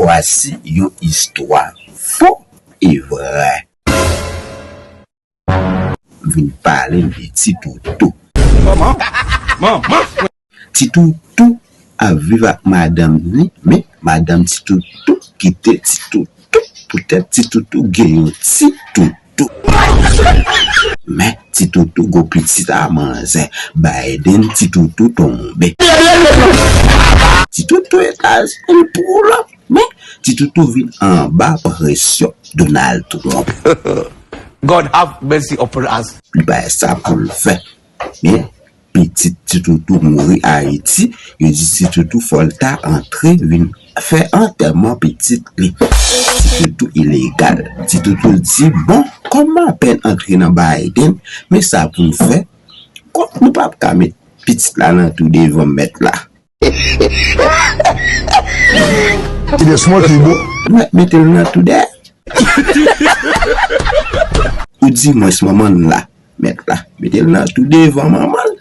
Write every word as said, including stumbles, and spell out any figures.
Vwasi yon istwa fo e vrè. Vin pale de Ti Toutou. Manman, manman. Ti Toutou ap viv ak madanm li, men madanm Ti Toutou kite Ti Toutou poutèt Ti Toutou gen yon Ti Toutou. Men Ti Toutou gon pitit a manzè. Biden, Ti Toutou tonbe. Ti Toutou Etazini pou lòt. Men Ti Toutou vin anba presyon Donald Trump. God have mercy upon us. Li bay sa pou l fè. Men pitit Ti Toutou mouri Ayiti, yo di Ti Toutou fò l ta antre vin fè antèman pitit li. Ti Toutou ilegal. Ti Toutou di, bon, kòm m apèn antre nan Biden, men sa pou m fè. Kòm nou p ap ka met pitit la nan tou devan mèt la. Ti de smoky, bro. Mèt mete l nan tou dèyè. Ou di mwens manman l la, mèt la. Mete l nan tou devan manman l.